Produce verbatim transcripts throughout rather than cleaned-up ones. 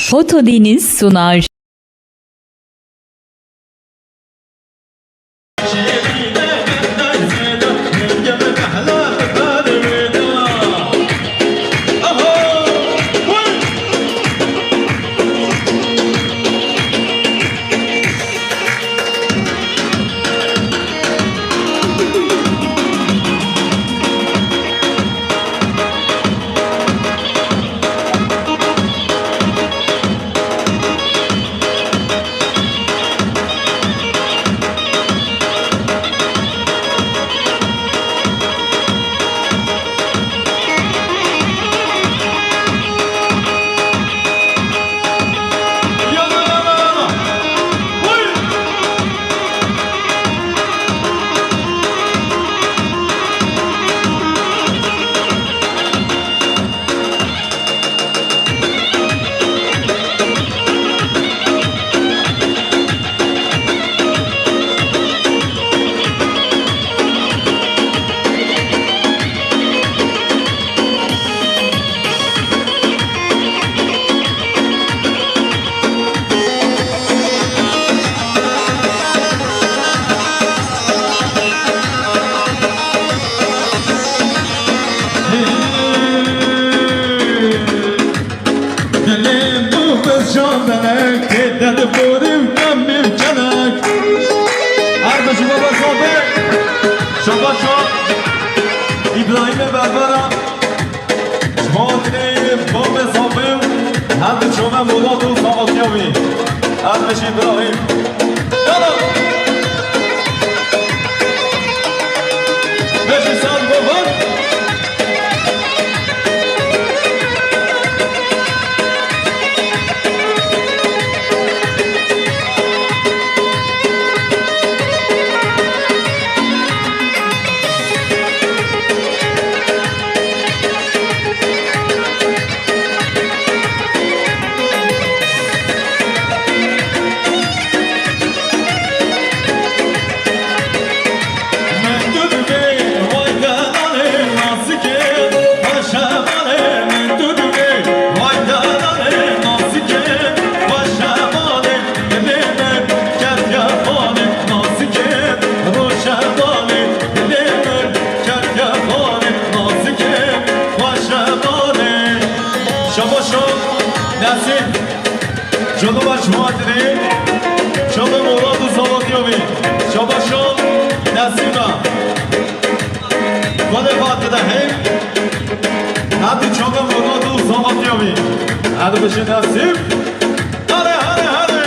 Foto Deniz sunar. Dilê min bi jandenek, tê de diborîm, em ê kenek. Her bijî baba Sabê. Şaba şo. Îbrahîmê Berbera. Ji bo hatinê babê Sabê. Her di çome Murat û Sametya wî. Her bijî Îbrahîm. Yala. Beşî sal baba. Şabaş o, Nesîm. Çoluma ji Matirê, çolê Murat û Salatiyovî. Şabaş o, Nesîm e. Xwedê Fatide heyv. Hadi çolê Murat û Salatiyovî. Hadi bişin Nesîm. Hadi, hadi, hadi.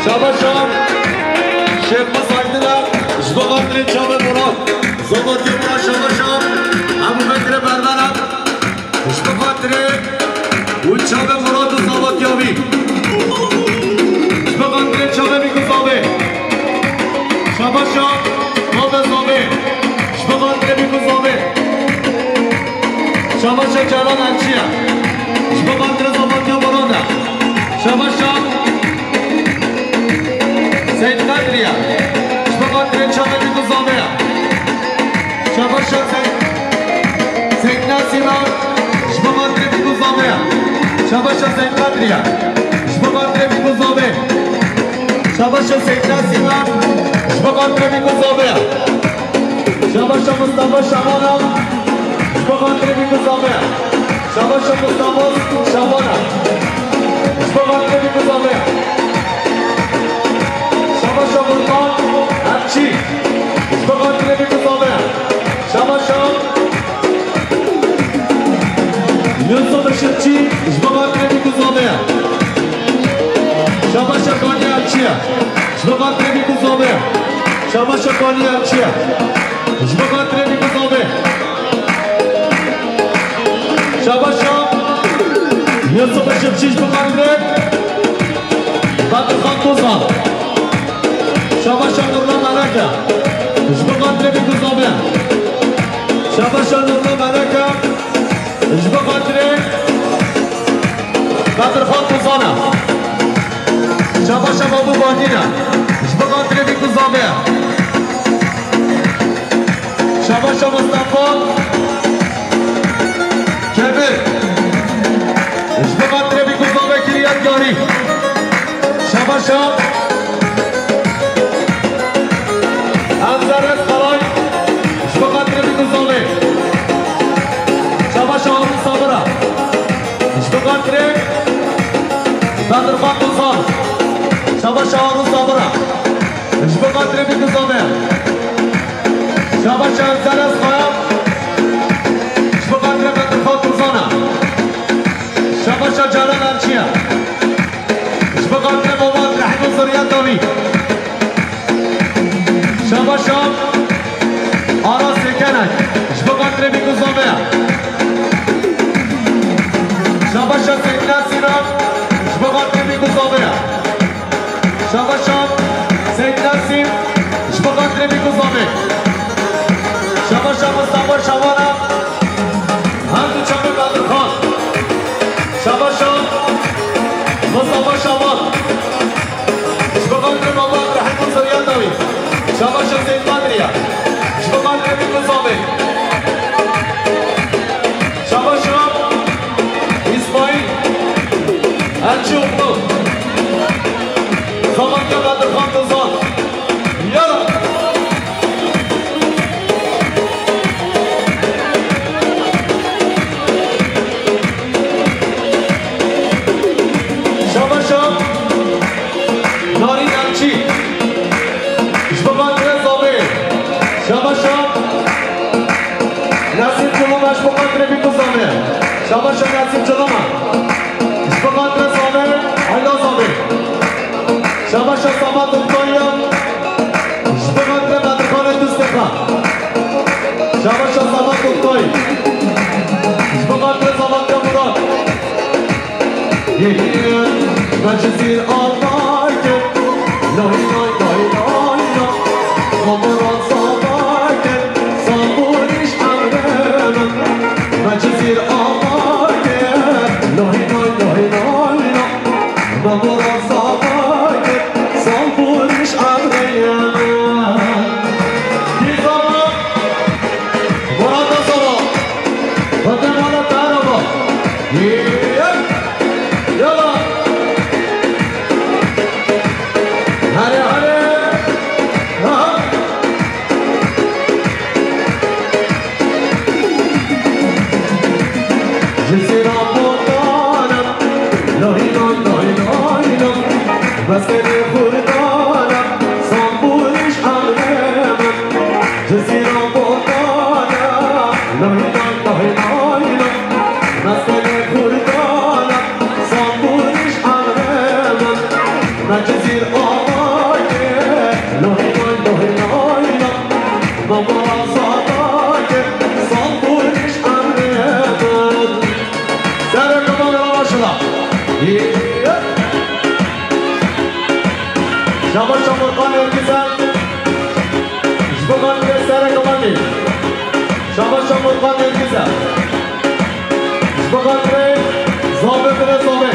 Şabaşa. Şêx Musaydine, ji bo xatirê çavê Murat. Zavatiyê Murat şabaşa. Ebu Bekirê Bermene. Ji bo xatirê û çavê Murat û Zavatiyê wî. Ji bo xatirê çavê Bîk û Zavê. Şabaşa, Zavê Zavê. Ji bo xatirê Bîk û Zavê. Şabaşa Celal Elçiye. Ji bo xatirê Zavatiya Murat e. Şabaşa Seyîd Qedriye. Ji bo xatirê çavê Bîk û Zavê ye. Şabaşa Seyîd, Seyîd Nesîme. Ji bo xatirê Bîk û Zavê ye. Şabaşa Seyîd Qedriye. Ji bo xatirê Bîk û Zavê. Şabaşa Seyîd Nesîme. Ji bo xatirê Bîk û Zavê ye. Şabaşa Mustafa Şamana. Ji bo xatirê Bîk û Zavê. Şabaşa Mustafa Şamana. Ji bo xatirê Bîk û Zavê. Şabaşa Gurban Erçî. Ji bo xatirê Bîk û Zavê. Şabaşa Yusuf Işıkçı. Ji bo xatirê Bîk û Zavê. Şabaşa Kaniye Erçiye. Ji bo xatirê Bîk û Zavê. Şabaşa Kaniye Erçiye. Ji bo xatirê Bîk û Zavê. Şabaşa Yusuf Işıkçı ji bo xatirê Bedirxan Tozan. Şabaşa Nurla Meleke. Ji bo xatirê Bîk û Zavê. Şabaşa Nurla Meleke. Ji bo xatirê Bedirxan Tozan e. Şabaşa Babû Badîn e. Ji bo xatirê Bîk û Zavê. Şabaşa Mustafa Kebir. Ji bo xatirê Bîk û Zavê Kiryat Yarî. Şabaşa Enzer Ezqalay. Ji bo xatirê Bîk û Zavê. Şabaşa Harun Sabira. Ji bo xatirê Bedirxan Tozan. Şabaşa Harun Sabira. Ji bo xatirê Bîk û Zavê. Şabaşa Enzer Ezqalay. Ji bo xatirê Bedirxan Tozan e. Şabaşa Celal Erçiye. Ji bo xatirê Mama Rehîm û zuriyeta wî. Şabaşa Aras Sekenek. Ji bo xatirê Bîk û Zavê. Şabaşa Seyîd Nesîme. Ji bo xatirê Bîk û Zavê. Şabaşa Seyîd Nesîm. Ji bo xatirê Bîk û Zavê. Şabaşa Mustafa Şawana. Her du çavê Bedirxan. Şabaşa Mustafa Şaban. Ji bo xatirê Mama Rehîm û zuriyeta wî. Şabaşa Seyîd Bedriye. Ji bo xatirê Bîk û Zavê. Şabaşa Îsmaîl Elçîoglu. Zamanka Bedirxan Tozan. Yala. Şabaşa Narîn Elçî. Ji bo xatirê Zavê. Şabaşa Nesîm Cilome, ji bo xatirê Bîk û Zavê. Şabaşa Nesîm Cilome. Ji bo xatirê Zavê, Ayla Zavê. Şabaşa Samat Oktay ya. Ji bo xatirê Bedirxanê Dustêxa. Şabaşa Samat Oktay. Ji bo xatirê Samat ya Murat. Yê, yê, me ji zîr ava kir. Lay, lay, lay, lay, lay. Mamora zava kir. Sabûrîş emrê min. Me ji zîr ava kir. Lay, lay, lay, lay, lay. Mamora zava kir. Sabûrîş emrê min. Dîzama. Murat Azama. Guatemala Taraba. Yep. Yala. Hare, hare. Ha. Ji sêra botanem. Loy, loy, loy, loy, loy. Meskelê xurdanem. Sambûrîş emrê min. Ji sêra botanem. Loy, loy, loy, loy. Şabaşa Murkan Êrgize. Ji bo xatirê sereke me tê. Şabaşa Murkan Êrgize. Ji bo xatirê zavê xwe zavê.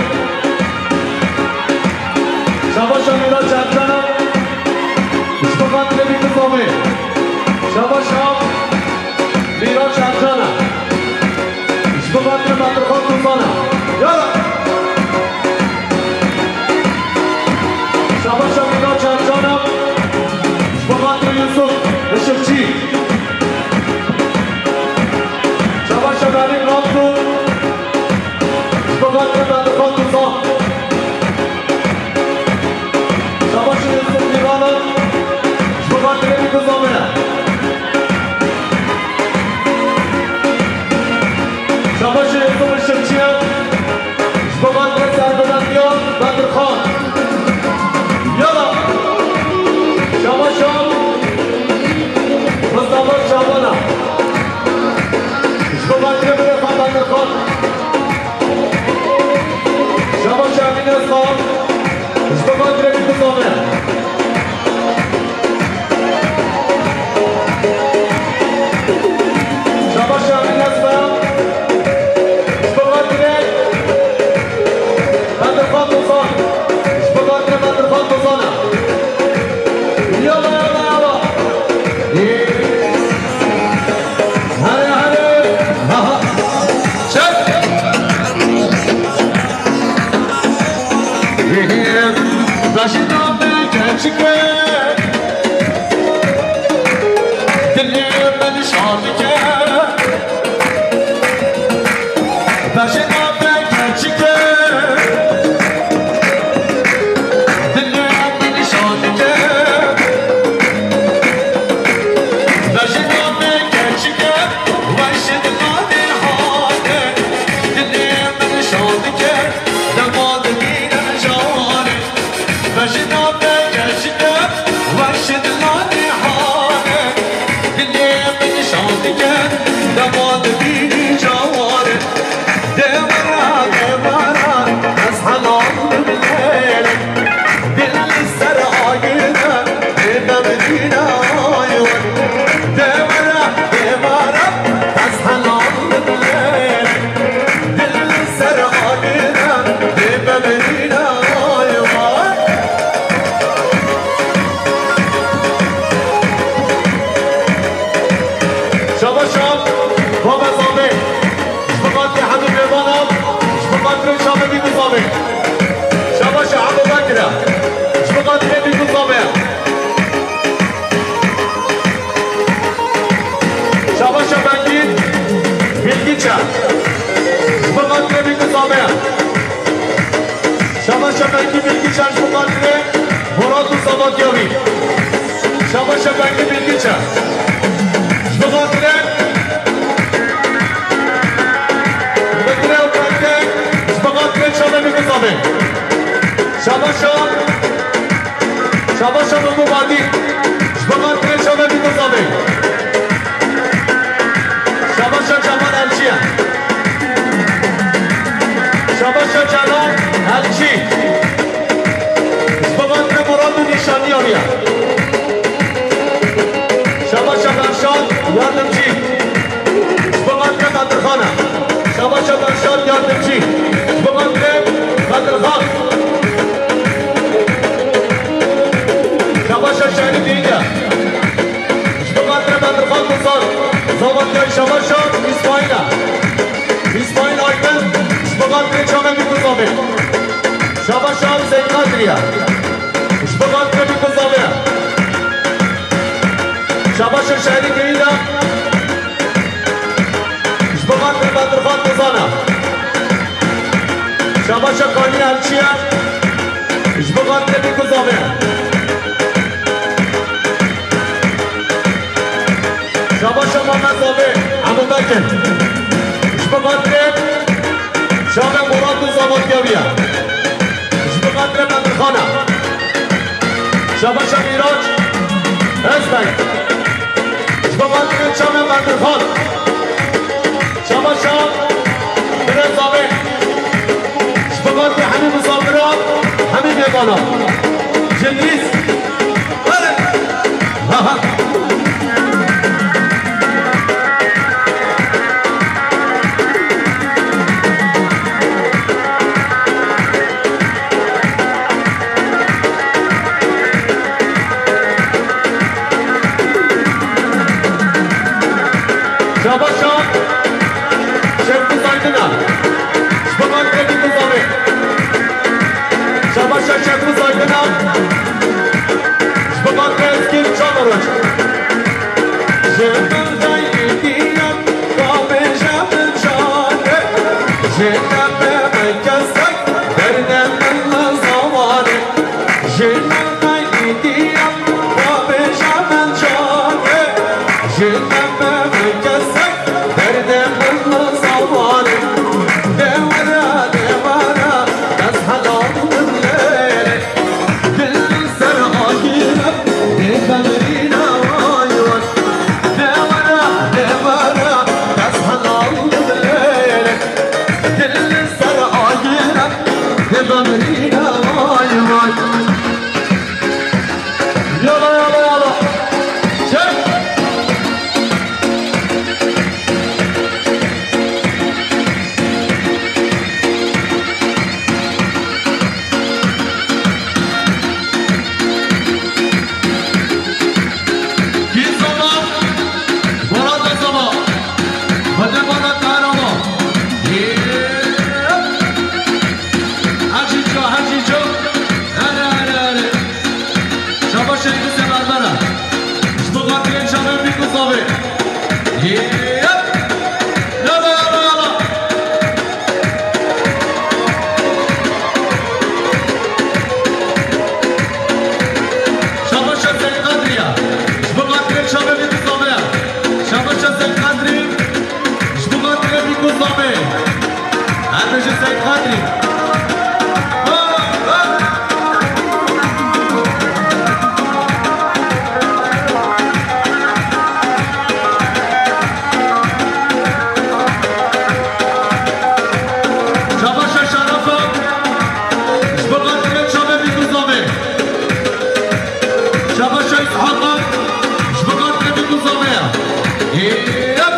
Şabaşa Mîraç Ercan. Ji bo xatirê Bîku zavê. Şabaşa Mîraç Ercan. Ji bo xatirê Bedirxan Tuzan e. Yala! Şabaşa Mîraç Ercan e. Ji bo xatirê Yusuf Işıkçı. Şabaşa Berî Ramzo. Ji bo xatirê Bedirxan Tuzan. Şabaşa Yusuf Mîran e. Ji bo xatirê Bîku zavê. Şabaşê Yusuf Işıkçı ye. Ji bo xatirê serbilendiya Bedirxan. Yala. Şabaşa Mustafa Şaban e. Ji bo xatirê birê xwe Bedirxan. Şabaşa Emîn Özkan. Ji bo xatirê Bîku zavê. Şabaş Şahin Esmer. Ji bo xatirê Bedirxan Tozan. Ji bo xatirê Bedirxan Tozan e. Yala, yala, yala. Here, here. Ha, ha. Çek. Bejna me keçike, dilê me nişan dike. Bejna me keçike, dilê me nişan dike. Bejna me keçike, weş dilanê hane, dilê me nişan dike. Dema dibînim canê, bejna me keçike, weş dilanê hane, dilê min şan dike, dema dibînim canê. Dêmara, dêmara, ez helal bim lêlê, dil li ser agir e, dê me bidîne aywan. Dêmara, dêmara, ez helal bim lêlê. Dil li ser agir e, dê me bidîne aywan. Şabaşa Baba Zabê. Ji bo xatirê hemî mêvanan, ji bo xatirê Şamê Bîku Zabê. Şabaşa Ebû Bekir e. Ji bo xatirê Bîku Zabê. Şabaşa Bengî Bilgiç e. Ji bo xatirê Bîku Zabê. Şabaşa Bengî Bilgiç e ji bo xatirê Murat û Sabatya wî. Şabaşa Bengî Bilgiç e. Ji bo xatirê Bengî û Bengî, ji bo xatirê Şamê Bîku Zabê. Şabaşa Şabaşa Memo Badî. Ji bo xatirê Şamê Bîku Zabê. Şabaşa Cemal Elçî ye. Şabaşa Cemal Elçî. Ji bo xatirê Murat û nîşaniya wî ye. Şabaşa Berşan Yardımcı. Ji bo xatirê Bedirxan e. Şabaşa Berşan Yardımcı. Ji bo xatirê Bedirxan. Şabaşa Şerîf Dînge. Ji bo xatirê Bedirxan Tozan. Zavatiyay Şabaşa İsmail e. İsmail Aydın. Ji bo xatirê Çamê Bîku Zabê. Şabaşa Hüseyin Kadriye. Ji bo xatirê Bîku Zabê. Şabaşa Şerîf Dînge. Ji bo xatirê Bedirxan Tozan e. Şabaşa Kanî Elçî ye. Ji bo xatirê Bîku Zabê. Şabaşa Mame Zabê, Ebû Bekir. Ji bo xatirê Şamê Murat û Zavatya wî ye. Ji bo xatirê Bedirxan e. Şabaşa Mîraç Özbek. Ji bo xatirê Çamê Bedirxan. Şabaşa Birê Zabê. Ji bo xatirê hemî misafiran, hemî mêvanan. Ji Nîs. Ji bo xatirê Bîkû Zavê. Şabaşa Şeku Zaygina. Ji bo xatirê Eskîn Çameroç. Ji min xeyrî diye, rabêje min canê. Ji te be kesek, derdê min li zamanê. Ji min xeyrî diye, rabêje min canê. Ji te be kesek, derdê min li zamanê. Dê were, dê were, ez helal bim lê lê. Dil li ser agîre, dê xemrîne vay vay. Dê were, dê were, ez helal bim lê lê. Dil li ser agîre, dê xemrîne vay vay. Yala, yala, yala. Çek. Kî zama? Bora de zama. Xwedê bana tarama. Yee. Hecî ca, hecî ca. Hele, hele, hele. Şabaş ey kuzê berdana. Ji bo xatirê çavê Bîkû Zavê. Yep. Yala, yala, yala. Şabaş Seyîd Qadrî ya. Ji bo xatirê çavê Bîkû Zavê ya. Şabaş Seyîd Qadrî. Ji bo xatirê Bîkû Zavê. Her bêje Seyîd Qadrî. Şabaşa Şerefa. Ji bo xatirê çavê Bîkû Zavê. Şabaşa Îshaka, ji bo xatirê Bîkû Zavê ya. Hêp!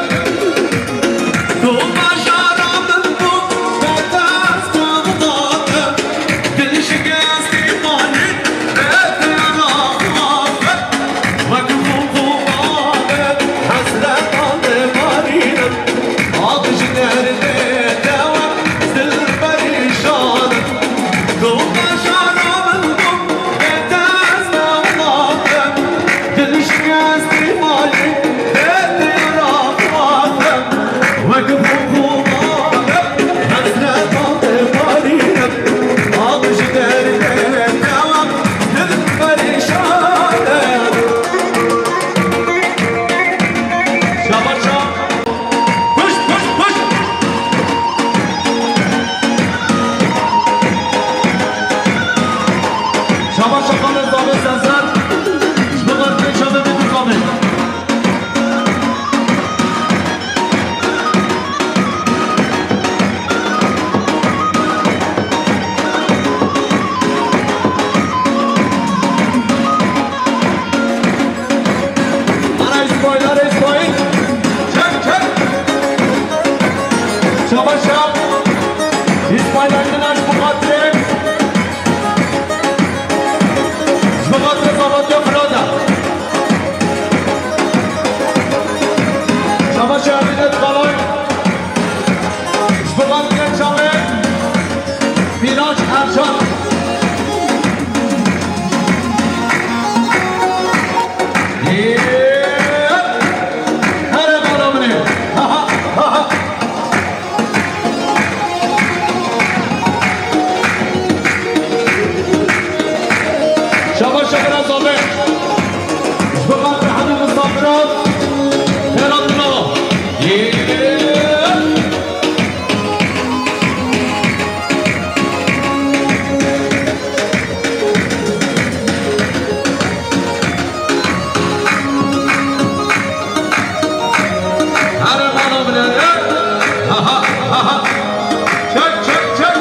Tu bajara min bû, berdest tu dixwaze, dil şikestî malî, bê te ra xwaze. Wek xû xû bavê, hesretan dê barînim, av ji derdê te wek zil perîşan im. Tu bajara min bû, bê te ez ne welatim. Dil şikestî malî, bê te ra xwaze. Wek xû xû bavê, hesretan dê barînim, av ji derdê te wek zil perîşan im. Şabaş, şabaş. Pişt, pişt, pişt. Şabaş, şabaş, zavê Sezer. Ji bo xatirê çavê Bîkû Zavê. Ara Îsmaîl, ara Îsmaîl. Çek, çek. Şabaş, şabaş. Îsmaîl Aydin, ji bo xatirê. Ji bo xatirê Zavatiya Firata. Şabaş, Emîne Dikalay. Ji bo xatirê çavê. Mîraç Ercan. Here bala min ê. Ha, ha, ha, ha. Şabaş, şabaş, Zavê. Ji bo xatirê hemû misafiran. Xêr hatin ava. Here. Here bala min ê. Ha, ha, ha, ha. Çek, çek, çek.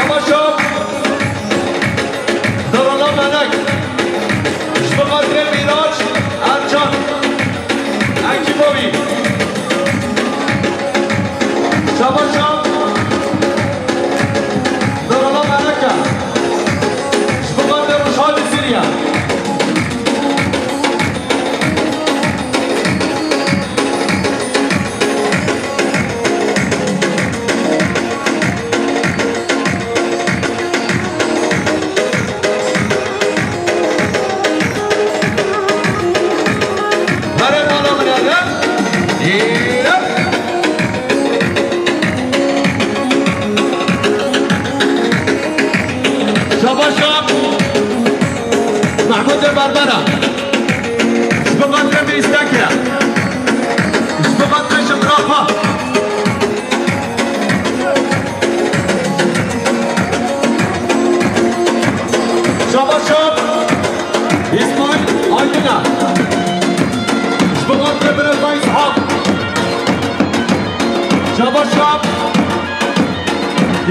Paşa, Darala Melek, ji bo xatirê Mîraç Ercan, Ekîbovî. Şabaşa, Darala Melek e, ji bo xatirê Rojhilê Sûriye. Here mala min e, here. Şabaşa Mehmûdê Berbera. Ji bo xatirê min îstek e. Ji bo xatirê ji bira xwe. Şabaş şab. Îsmaîl Aydin e. Ji bo xatirê birêz me Îshak. Şabaş şab.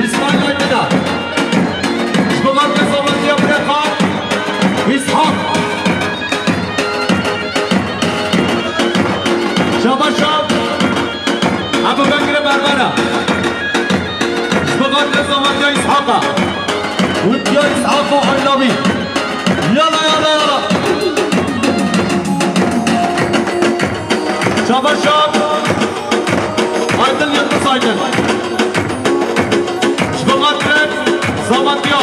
Îsmaîl Aydin e. Ji bo xatirê zamantiya birêz me Îshak. Şabaş şab. Ebu Bekirê Berbera. Ji bo xatirê zamantiya Îshaqa. Û tiya Îshaqa Aylavî. Yala, yala, yala. Şabaş şab. Aydin Yildiz Aydin. Ji bo xatirê zamantiya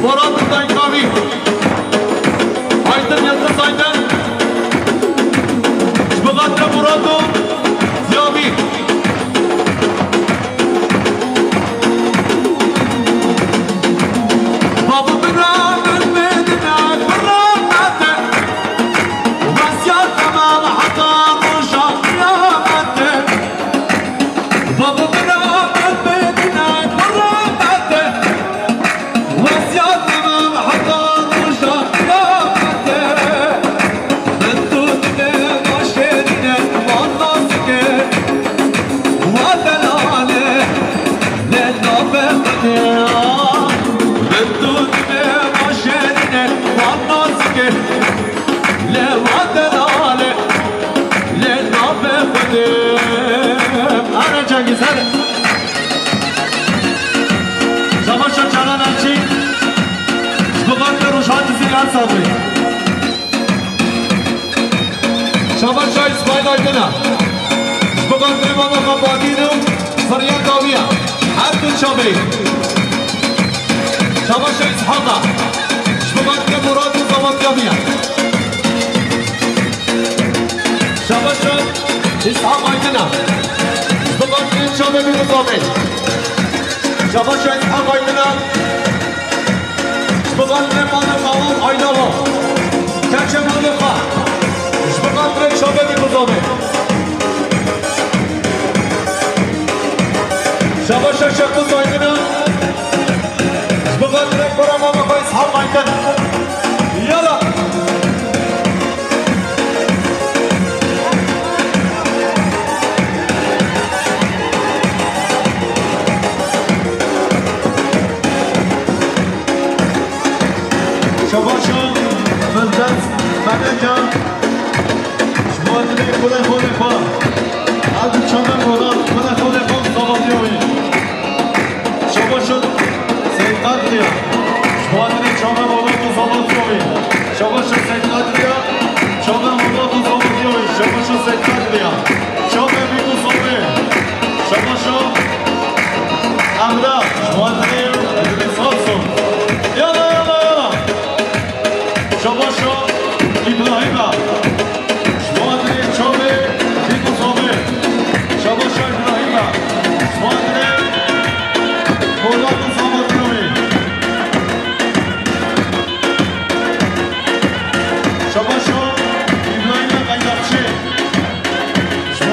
Murat Dayka wî. Aydin Yildiz Aydin. Ji bo xatirê Murat û Diyabî. Babo bira min bidine bi rahmete. Wesiyet temam heta roja qiyamete. Babo bira min bidine bi rahmete. Wesiyet temam heta roja qiyamete. Min tu dibê ma şêrîne, ma nazike, wa delale, lê navê Xwedê. Min tu dibê ma şêrîne, ma nazike, lê wa delale, lê navê Xwedê. Here Cengiz, here. Şabaşa Canan Elçî, ji bo xatirê Rojhilê Sûriye her sazê. Şabaşa Îsmaîl Aydin e, ji bo xatirê mama xwe Badîn û Firyeta wî ye. Her du çavê. Şabaşa Îshaq e, ji bo xatirê Murat û zamantiya wî ye. Şabaşa Îshaq Aydin e. Ji bo xatirê çavê wî bizavê. Şabaşa Îshaq Aydin e. Ji bo xatirê malê xwe û aîla xwe. Keçê malê xwe. Ji bo xatirê çavê wî bizavê. Şabaşa Şeqûs Aydin e. Ji bo xatirê kora mama xwe Îshaq Aydin. Yala. Şabaşa Millet Meleke. Ji bo xatirê xwedê xwedê xwe. Ev çamek oda xwedê xwedê xwe zavatiya wî. Şabaşa Seyîd Qedriya. Ji bo xatirê çamek oda xwe zavatiya wî. Şabaşa Seyîd Qedriya. Çamek oda xwe zavatiya wî. Şabaşa Seyîd Qedriya. Çamek wî ku zavê. Şabaşa Emre. Ji bo xatirê Îdrîs Hasan. Yala, yala, yala. Şabaşa Îbrahîm e. Ji bo xatirê çavê dîk û zavê. Şabaşa Îbrahîm e. Ji bo xatirê Polat û zamantiya wî. Şabaşa Îbrahîm e Qeydaxçî. Ji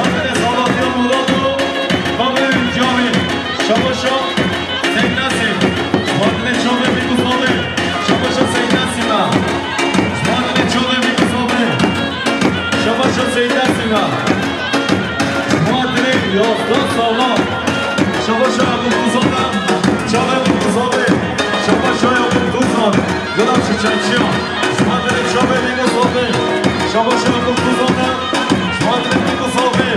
Çeçiya, ji xatirê çavê Nîko Sofê, şabaşa Abdulkuzane, ji xatirê Nîko Sofê.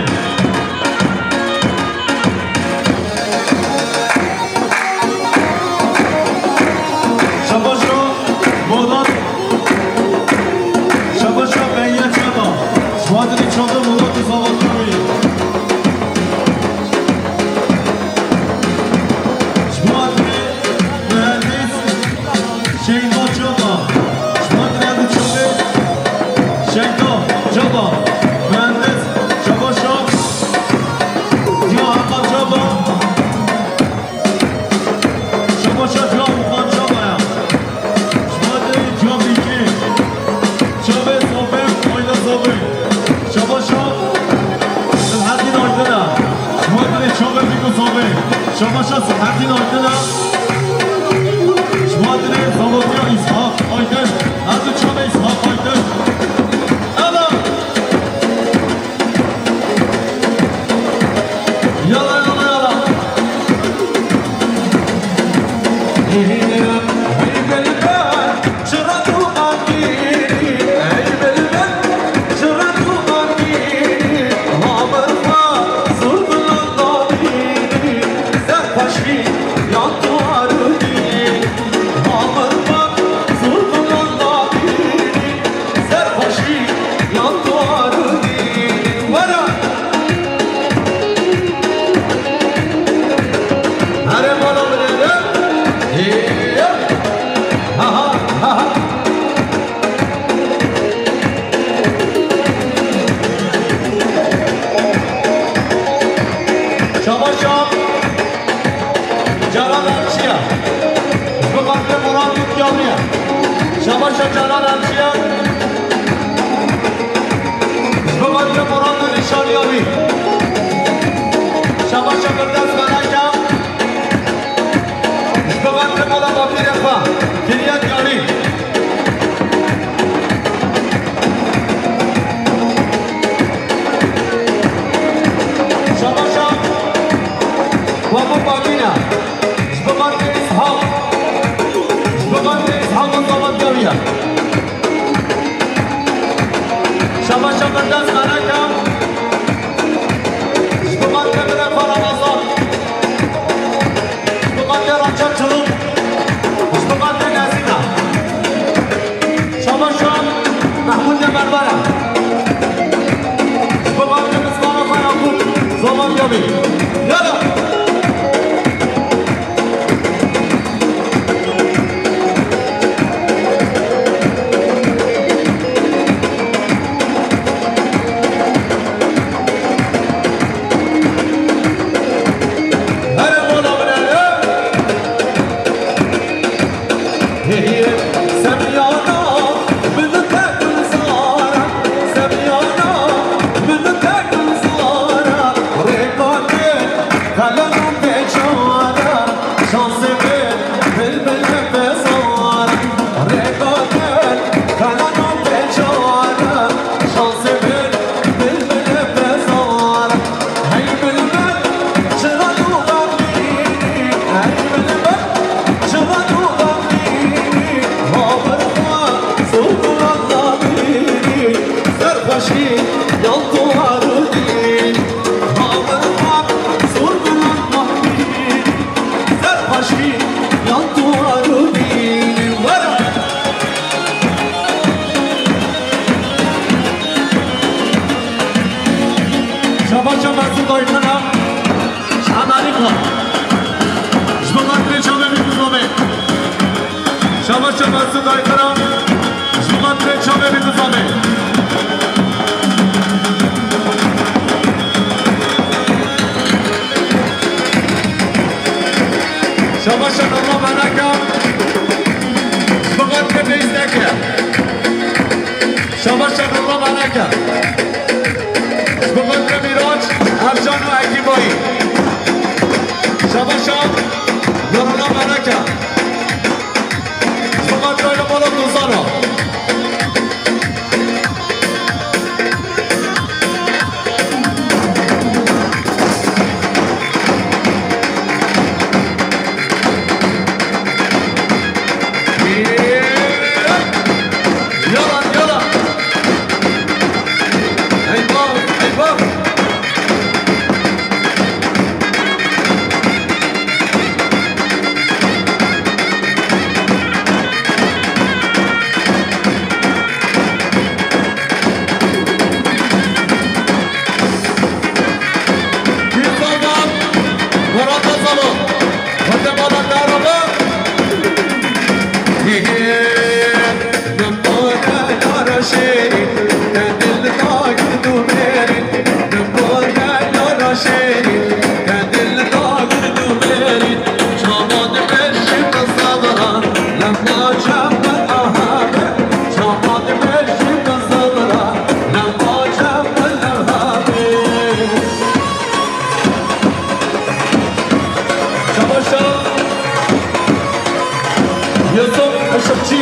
Şabaşa Modat, şabaşa Beyye Çaba, ji xatirê çavê Modat û Zavatî wî. Ji xatirê Mühendis Şeyda Çaba. Şima dirê bi çavê Şeyda Çaba. Mühendis Çaba Şah. Diya Hakan Çaba. Çaba Şah Diya Hakan Çaba ya. Şima dirê Diya Bilgi. Çavê Sobe, Ayda Sobe. Şaba Şah Selahattin Aydın ya. Şima dirê çavê Bilgi Sobe. Şaba Şah Selahattin Aydın ya. Ji xatirê Zavatiya Îshak Aydin, her du çavê Îshak Aydin. Ela! Yala, yala, yala! Hey bilbel, çira tu qandî, hey bilbel, çira tu qandî, ha berfa zurbilan dadî, serpaşî yan tu arudî. Şabaş şabaş. Canan Elçiye. Ji bo xatirê Murat Dikyanî ye. Şabaşa Canan Elçiye. Ji bo xatirê Murat û nîşaniya wî. Şabaşa Firdevs Meleke. Ji bo xatirê mala bapîrê xwe. Kiriye Diyarî. Şabaşa Wemo Bagîna. Ji bo xatirê Îshaq. Ji bo xatirê Îshaq û Zaman Gawiya. Şabaşa Firdevs Meleke. Ji bo xatirê Mire Ramazan. Ji bo xatirê Raçel Çuluk. Ji bo xatirê Nezîna. Şabaşa Mehmûd Demerbara. Ji bo xatirê Mizgana xwe Yakup, Zaman Gawiya. Yala! Here mala min e. Hey, Semiyana, min te gulzara, Semiyana, min te gulzara, rêka te qelem û pêçara, şansê min bilbil hebe zara, rêka te qelem û pêçara, şansê min bilbil hebe zara. Hey bilbel, çira tu xemgînî? Hey bilbel, çira tu xemgînî? Ha berfa zor tu xemgînî, serxweşî yan tu arudî. Ha berfa zor tu xemgînî, serxweşî yan tu arudî. Were! Şabaşa Mesûd Ayxina, Amerîka. Ji bo xatirê çavê min dizamê. Şabaşa Mesûd Ayxina, ji bo xatirê çavê min dizamê. Şabaşa Nurla Meleka, ji bo xatirê Beyzeke. Şabaşa Nurla Meleke. Ji bo xatirê Mîraç, Ercan û Ekîbayî. Şabaşa Nurla Meleke. Ji bo xatirê Mala Dozan. Yusuf Işıkçı,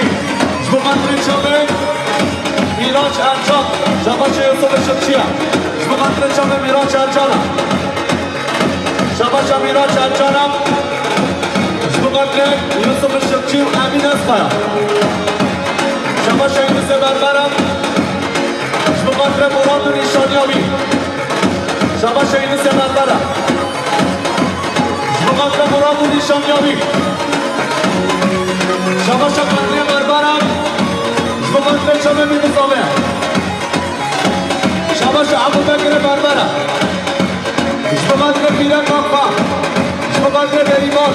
ji bo xatirê çavê Mîraç Ercan, şabaşê Yusuf Işıkçı ya. Ji bo xatirê çavê Mîraç Ercan a. Şabaşa Mîraç Ercan a. Ji bo xatirê Yusuf Işıkçı û Emîn Özkaya. Şabaşa Yunusê Berbera. Ji bo xatirê Murat û nîşaniya wî. Şabaşa Yunusê Berbera. Ji bo xatirê Murat û nîşaniya wî. Şabaşa Qadriyê Berbera. Ji bo xatirê çavê wî bizave. Şabaşa Ebûbekirê Berbera. Ji bo xatirê Pîrek Akfa. Ji bo xatirê Berîvan.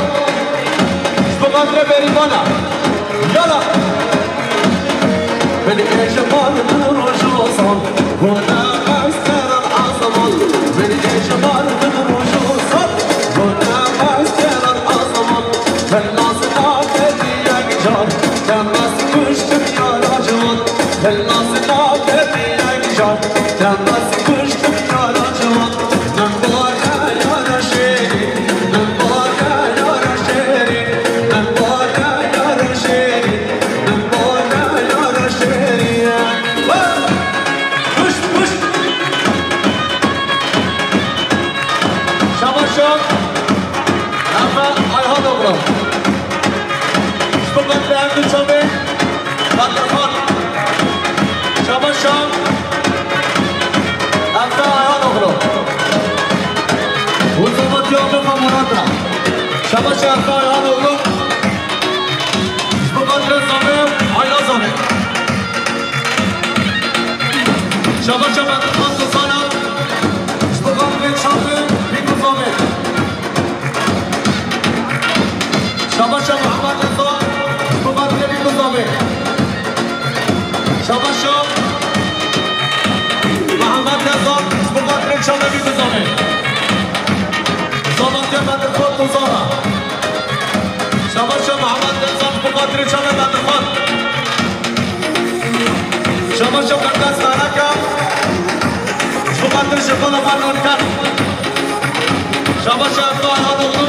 Ji bo xatirê Berîvana. Yala. Min ê ji bar min roj û sal, gona ez keran azeman. Min ê ji bar min roj û sal, gona ez keran azeman. Min nas nake bi yek car, te mest kuştim yara ciwan. Min nas nake bi yek car, te mest kuştim yara ciwan. Min bore yara şêrîn, min bore yara şêrîn, min bore yara şêrîn. Pişt, pişt. Şabaşa Efe Ayhanoglu. Ji bo xatirê Erdinçamê Batirxan. Şabaşa Efe Ayhanoglu. Û zomatiya Efe Murat ra. Şabaşa Efe Ayhanoglu. Ji bo xatirê Zame, Ayla Zame. Şabaşa Bedirxan Dozana. Ji bo xatirê çavê Bîku Zame. Şabaşa Mihemed Reza. Ji bo xatirê Bîku Zame. Şabaşa Mihemed Reza. Ji bo xatirê çavê Bîku Zame. Zomatiya Bedirxan Dozana. Şabaşa Mihemed Reza ji bo xatirê çavê Bedirxan. Şabaşa Qerdas Karaka. Ji bo xatirê Şêxola Fernan Kar. Şabaşa Efe Ayhanoglu.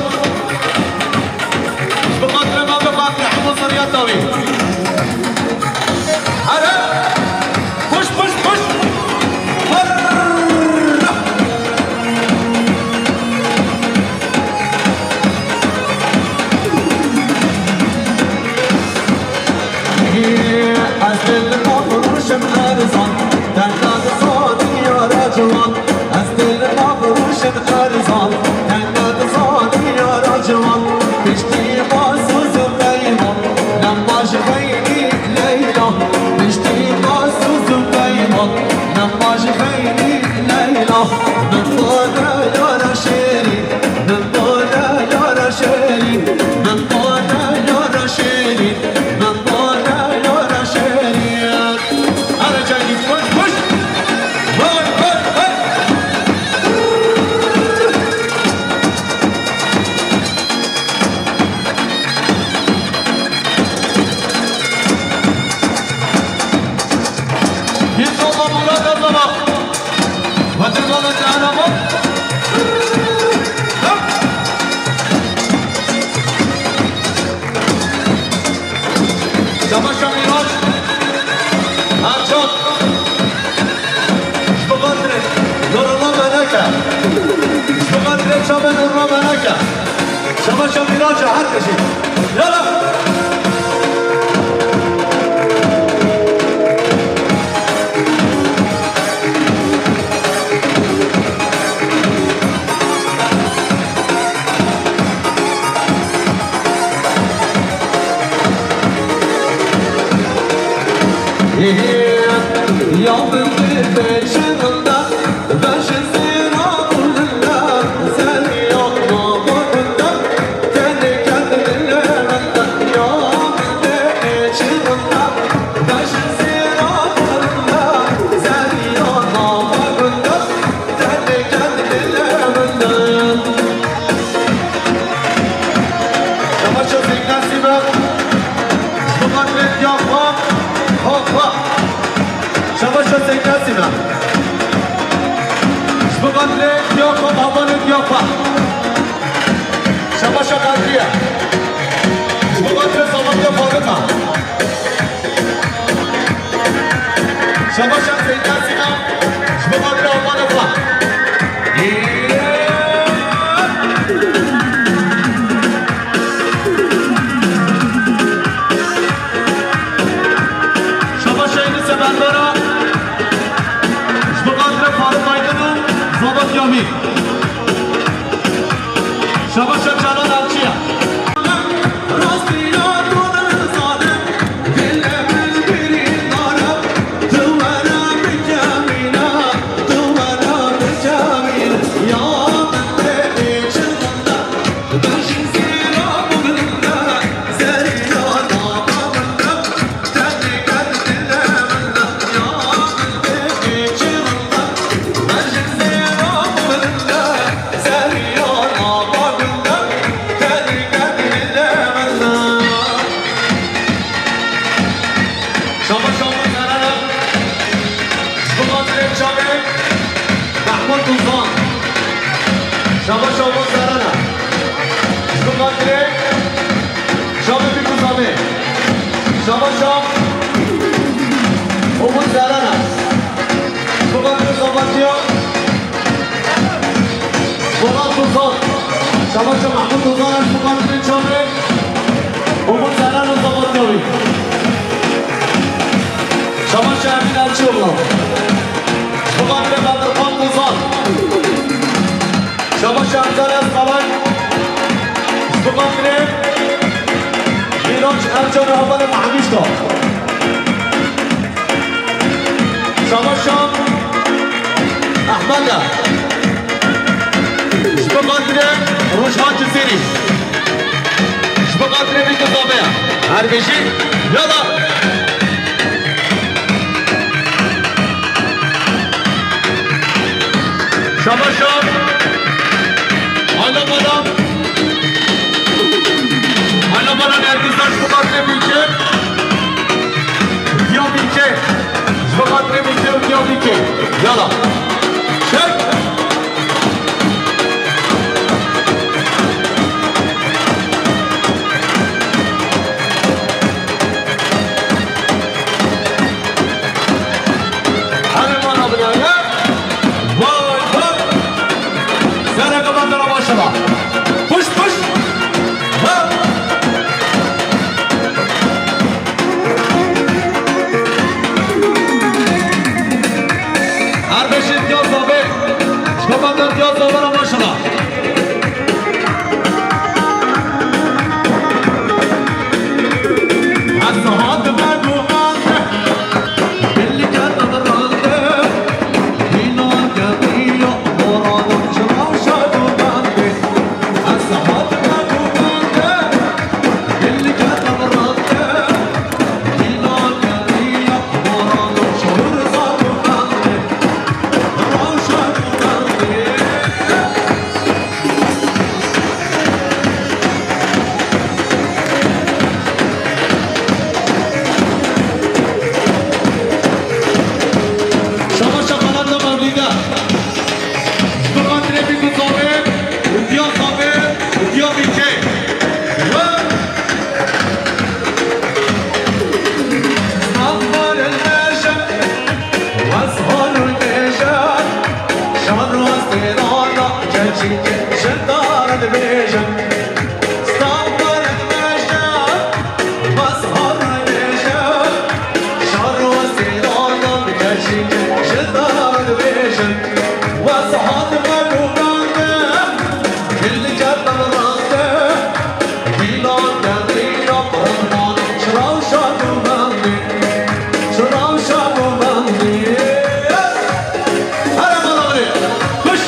Ji bo xatirê me, bi xatirê hemû zuriyeta wî. Here! Puş, puş, puş! Herre! Ez dil navroşim erzan, tenga dizanî yara ciwan. Ez dil navroşim erzan, tenga dizanî yara ciwan. Piştî ma soz û peyman, nema ji xeynî Leyla. Piştî ma soz û peyman, nema ji xeynî Leyla. Min bore yara şêrîn, min bore yara şêrîn, min bore yara şêrîn, min bore yara şêrîn. Here cayî, koş, koş. Vay, vay, vay. Yî sola Murat Erdoğan. Vatan Teala bak. Savaşa Miraç. Ercan. Ji bo xatirê Nurullah Meneke. Ji bo xatirê çavê Nurullah Meneke. Savaşa Miraç her tişî. Yala. Ya min bi beşinda, beşin zêra bûnda, ser ya nava gunda, tenê kend dilê min de, ya min bi beşinda, beşin zêra bûnda, ser ya nava gunda. Şabaşa Seyda Sîbe. Ji bo xatirê diya xwe. Ho, ho. Şabaşa Seyda Sîbe. Ji bo xatirê diya xwe, babanê diya xwe. Şabaşa Kadriye. Ji bo xatirê Samatiya Faruk. Şabaşa Umut Zerana. Şabaşa Zabatya Polat Tuzan. Şabaşa Mahmut Tuzan. Şabaşa Çabe Umut Zerana Zabatya. Şabaşa Emin Elçioğlu. Şabaşa Bedirhan Tuzan. Şabaş Ercan Özkalan, ji bo xatirê Mîraç Ercan û hevalê Mehmîşka. Şabaş Ehmed e, ji bo xatirê Rojhan Cizîrî, ji bo xatirê vî kitabê ye. Her bijî, yala. Şabaşa. Hala bana. Hala bana Nergis Daş bu katli Bilge. Diya Bilge. Bu katli Bilge, Diya Bilge. Yala. Çek. Herê mala binane. Vay vay. Sereke bandana maşallah. Puş puş. Ha. Her beşin diyor tabi. Şkomandan diyor tabi maşallah. Şabaşa Xalat Mevlîda. Bi xatirê Bîkû Zabê, Diya Zabê, Diya Bîkê. Here mala binê. Puş.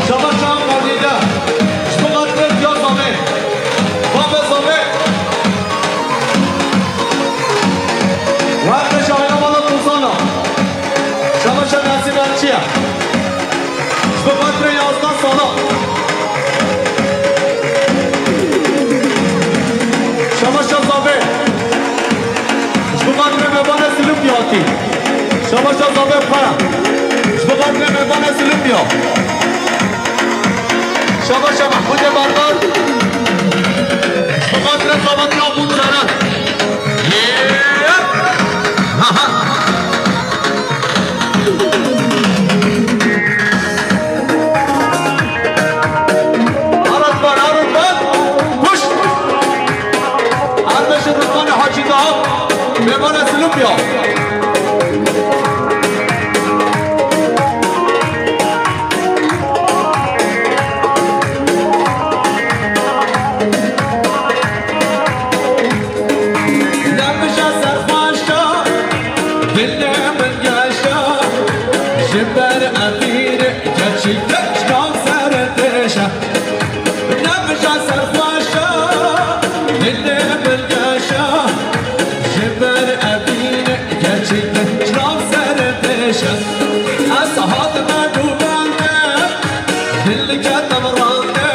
Şabaş Şahan Mevlîda. Ji bo xatirê Diya Zabê. Babê Zabê. Werte şahîna mala Tuzana. Şabaşa Nesîm Elçiye. Ji bo xatirê yazdeh sala. Şabaşa Zabê. Ji bo xatirê Mevane Silûkî hatî. Şabaşa Zabê Para. Ji bo xatirê Mevane Silûkî. Şabaşa Mehmûdê Berber. Ji bo xatirê Zabatî Abûn Zeren. Yep. Ha, ha. Arat bar, arat bar. Puş. Ardeşi Rıdvan'ı Hacı Dağ. Mevana Silupya. Nemşa serxweşa, dilê min geşa, ji ber Emîrê gerçî geş nav serê pêşe. Nemşa serxweşa, dilê min geşa, ji ber Emîrê gerçî geş nav serê pêşe. Ez hatime dûbende, dil ketim rande,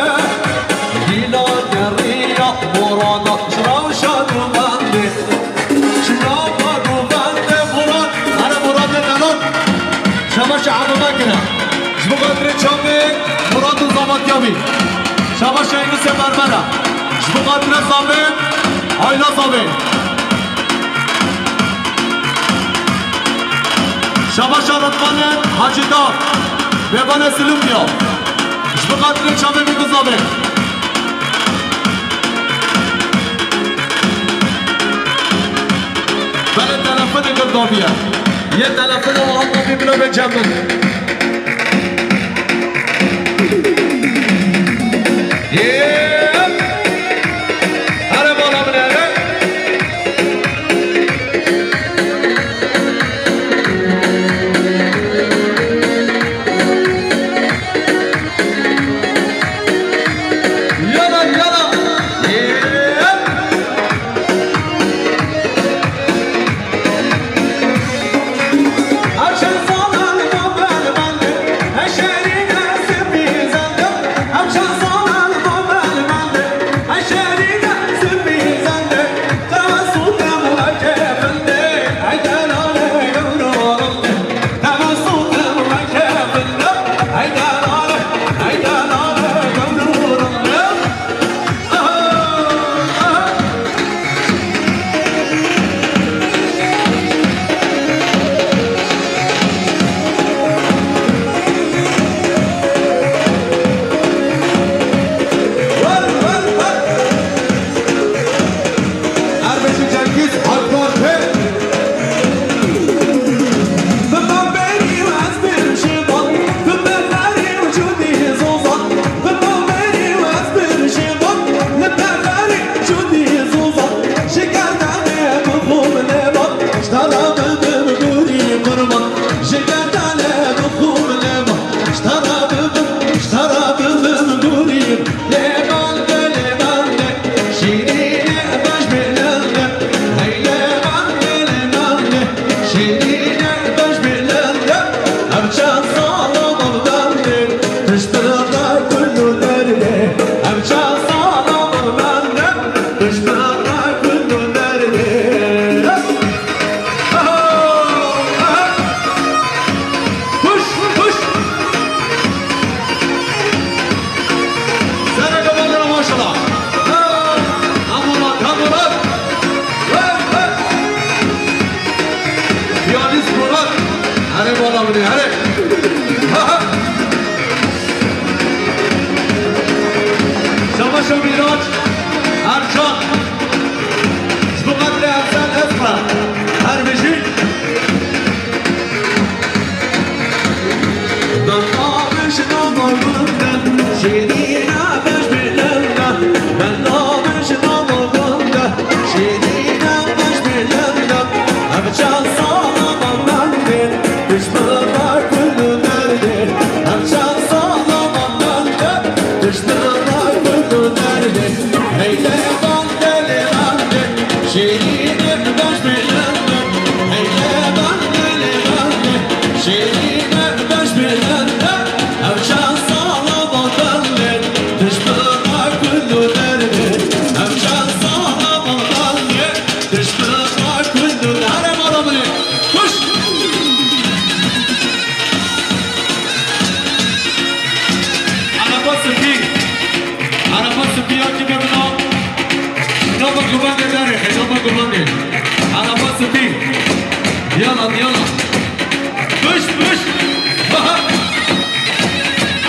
dîla geriya morada, çiraw şad û mendê. Çiraw bad û mendê Murad, here Muradê Delal. Şabaş Abu Bekir'e. Ji bo xatirê çavê Murad û Zavatya bî. Şabaş Eynusê Berber e. Ji bo xatirê Zabê. Ayla Zavê. Şabaşa Ritvanê Hacîdar. Bêvanê Silûkiya. Ji bo xatirê çavê bî ku zavê. Belê telefonê girdaviye. Yê telefonê û heta bî bila bê cem min. Yê. Here bala min here. Yala, yala. Yep. Puş, puş. Sereke bandera maşallah. Ha, ha, Murat, ha, Murat. Hey, hey. Piyanist Murat. Here bala bine, here. Ha, ha. Şamaşo Miraç, Ercan. Ji bo qedrê Efzel Esmer. Her bijî. Araba spî. Araba spî ya kî bibina. Nava guvendê derê, nava guvendê. Araba spî. Yala, yala. Pişt, pişt.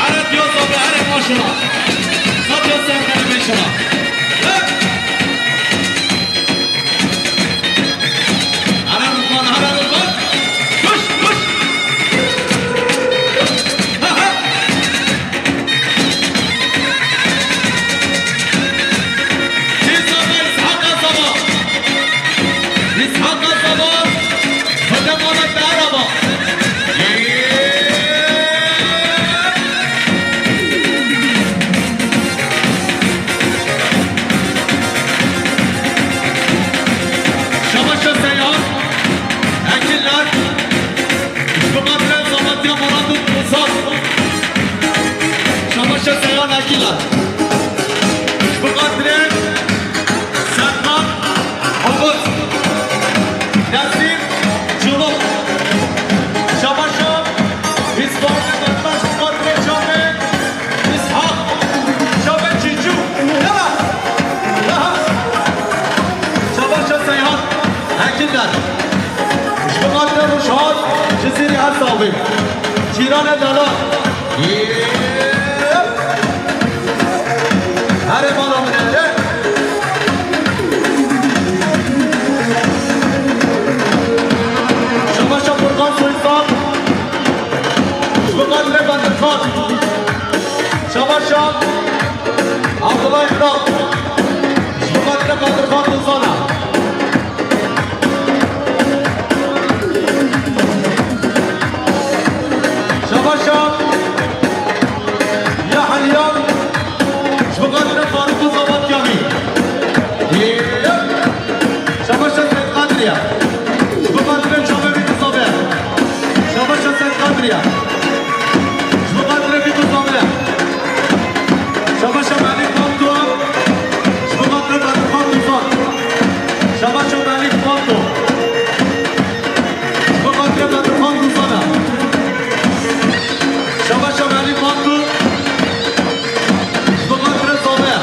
Here diyo zabe, here maşallah. Sat ya ser kere maşallah. Hep. Here Rizvan, here Rizvan. Koş, koş. Ha, ha. Tez zabe, Îshaka Zaba. Îshaka Zaba. Hadi Muhammed Araba. Ji xatirê Rojhilat, Cizîrê Ersavê, cîranê delal. Herê mala min e. Şabaşa Furkan Soysal, ji xatirê Bedirxan. Şabaşa Abdullah Îmran, ji xatirê Bedirxan Duzana. Şabaşa Yahya, ji xatirê Faruk û Zavat Yamî. Şabaşa Seyid Kadriye, ji xatirê çavê wî dizave. Şabaşa Seyid Kadriye, ji xatirê wî dizave. Şabaşa Melîk Manto, ji xatirê Bedirxan Duzan. Şabaşa Melîk Manto. Ji xatirê Bedirxan Duzana. Şabaşa Melîk Manto. Ji xatirê Zave.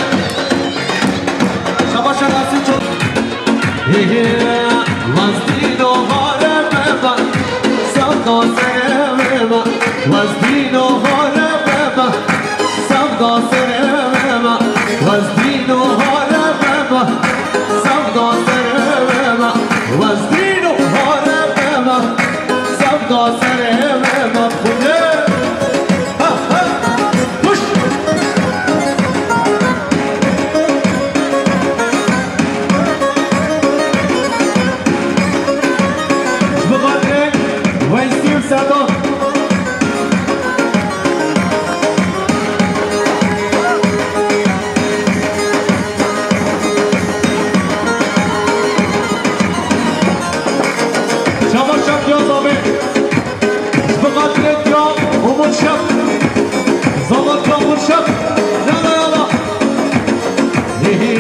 Şabaşa Nasîr Çol. Westîno hare beba, sevda serê me. Westîno hare beba, sevda serê me. Westîno hare beba, sevda serê me. Westîno hare beba, sevda serê me. Xwedê. Ha, ha. Puş. Ji bo xatirê Weysî û Sedan. Şabaş şakiya zabê. Ji bo xatirê tiya Umut Şef. Zama tiya Umut Şef. Yala, yala. Hêhê,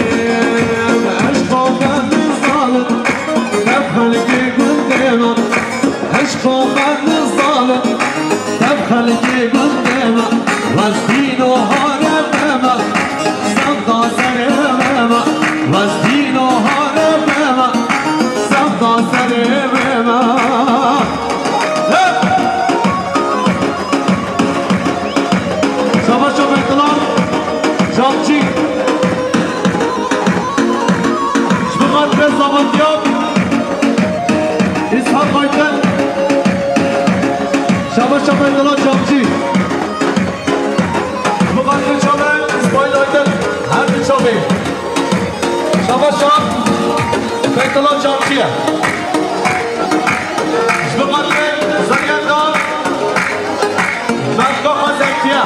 eşqa me nizalim, tev xelkê gundê me. Eşqa me nizalim, tev xelkê gundê me. Westîno hare beme, sevda serê me. Westîno hare beme, sevda serê me. Şabaşa Beytullah Çavçî. Ji bo xatirê Zavat Yam, Îshak Ayten. Şabaşa Beytullah Çavçî. Ji bo xatirê çavê Îsmaîl Ayten. Her du çavê. Şabaşa Beytullah Çavçî ye. Ji bo xatirê Zergenda Mevka xwe Zekiye.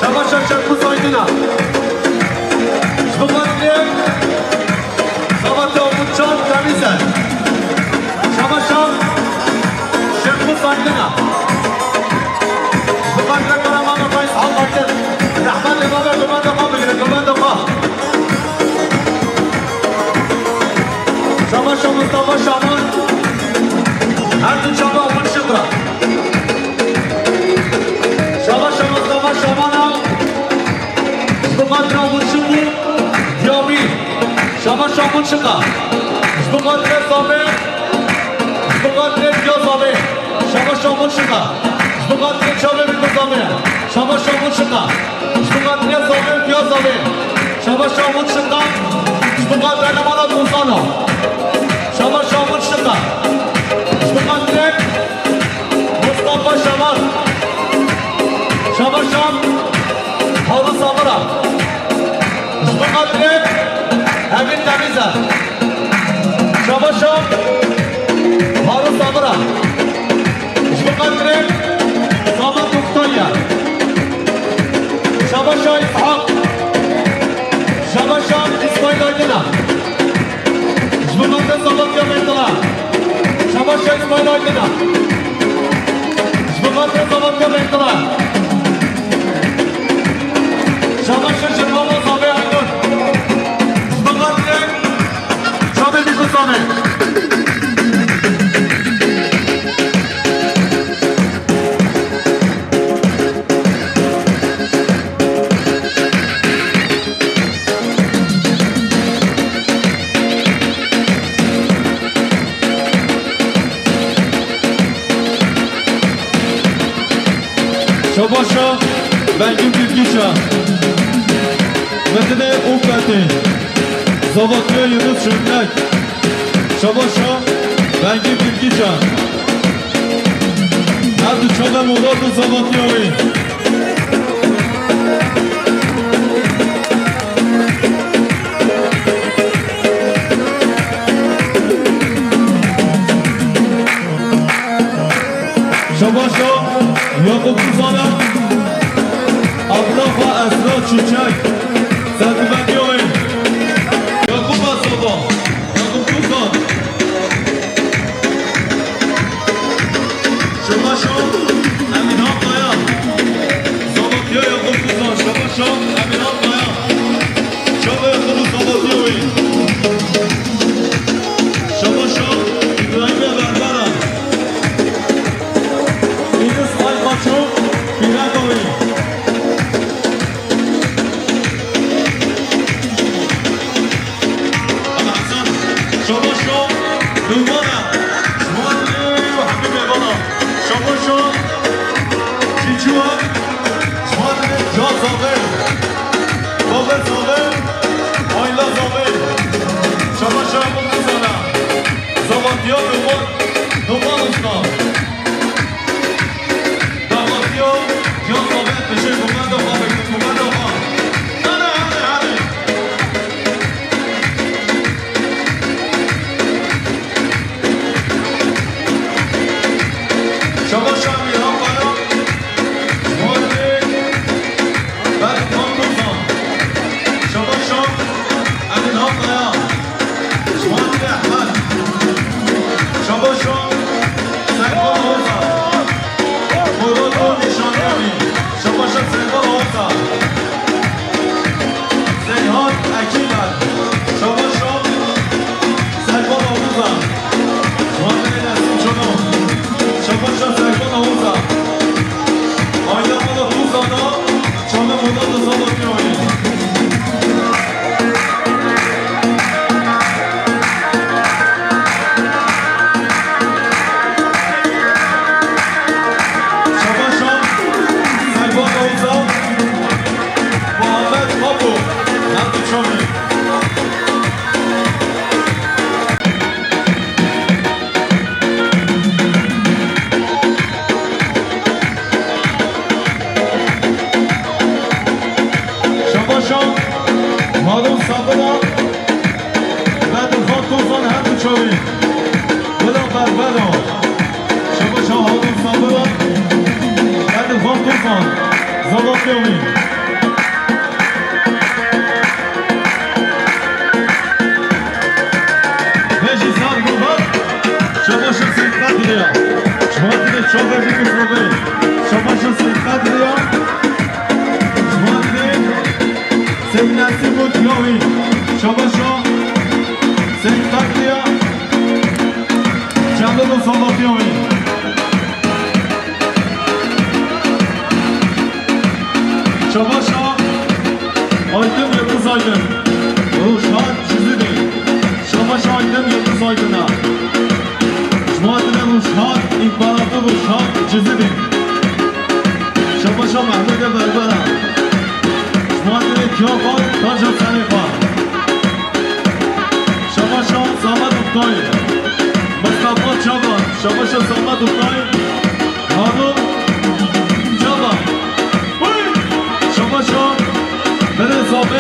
Şabaşa Şevkû Saydina. Ji bo xatirê Şabaşa Umutcan Temîze. Şabaşa Şevkû Saydina. Ji bo xatirê Karamana Feyz Halbatin. Rehmetê bavê gumenda xwe bigire, gumenda xwe. Şabaşa Mustafa Şaban. Her du çava Umut Şikra. Şabaşa Mustafa Şabana. Ji bo xatirê Umut Şikra. Diyabî. Şabaşa Umut Şikra. Ji bo xatirê Zabê. Ji bo xatirê Diya Zabê. Şabaşa Umut Şikra. Ji bo xatirê çavê wî ku Zabê. Şabaşa Umut Şikra. Ji bo xatirê Zabê û Diya Zabê. Şabaşa Umut Şikra. Ji bo xatirê Nemana Dozano. Şabaşa Umut Şikra. Ji bo xatirê Mustafa Şaban. Şabaşa Harun Samira. Ji bo xatirê Emîn Temîze. Şabaşa Harun Samira. Ji bo xatirê Samet Muxtarya. Şabaşa Îshak. Şabaşa Îsmaîl Aydina. Ji bo xatirê Sametya Beytula. Şabaşa Îsmaîl Aydina. Ji bo xatirê Sametya Beytula. Şabaşa Şirvan Zabê Aydın. Ji bo xatirê Çavê Mîko Zabê. Şabaşa Bengî Bilgiça. Medine Ukbetê. Zavatiya Yunus Şirnek. Şabaşa Bengî Bilgiça. Her du çavê Murat û zavatiya wî. Şabaşa Yakup Tuzana, Ablafa Esra Çiçek, Sedimediyoyê. Yakup Asaba, Yakup Tuzan. Şabaşa Emin Hakkaya, Zavatiya Yakup Tuzan, Şabaşa Emin Hakkaya. Çavê Yakup Zavatiya wî. Şabaşa İbrahim Berbera. Yunus Aybaço, Pîreka wî. Hasan, Şabaşo, Nûmana, Muharrê û Hemî Bêbana. Şabaşo, Çîçû, Muharrê, Ca Zavê, Bavê Zavê, Ayla Zavê. Şabaşo, Mutlu Zana. Zavatiya Nûman, Nûman Usta. Davetiya, ya Zavê, dişê Nûman da xwe, Nûman da xwe. Hadi, hadi, hadi. Şabaşa Mîran Kaya, Muharrê, Berkan Tozan. Şabaşa Emin Hakkaya, Muharrê Ehmed. Şabaşa Serkan Oğuzhan. Murat Nişanlı Emin. Şabaşa Serkan Oğuzhan. Seyhan Ekîler, Şabaşa Serkan Oğuzhan. Muharrê Nesim Çono, Şabaşa Serkan Oğuzhan. Ayla Mala Tuzana, Çanı Moda da Zavatiya wî. Şabaşa Serkan Oğuzhan. Muhammed Apo, Hamdi Çamî. Şabaşa Harun Sabira, Bedirxan Tozan, her du çavê. Bila Berbera. Şabaşa Harun Sabira, Bedirxan Tozan, Zavatiya wî. Vejî sar gobar, Şabaşa Seyîd Qedrê ya. Şima dide çavê Rîkî Sobê. Şabaşa Seyîd Qedrê ya. Şima dide Seyîd Nesîm û Diyawî. Şabaşa Seyîd Qedrê ya. Çandin û Zavatiya wî. Şabaşa Aydın, Yıldız Aydın. Ruşhat Cizidi. Şabaşa Aydın, Yıldız Aydın'a. Şima dide Ruşhat, İmparator Ruşhat Cizidi. Şabaşa Mehmedê Berbera. Şima dide Kiyafat, Taca Serêfa. Şabaşa Samet Oktay. Mustafa Çaban. Şabaşa Samet Oktay. Harun Çaban. Şabaşa Berê Zabê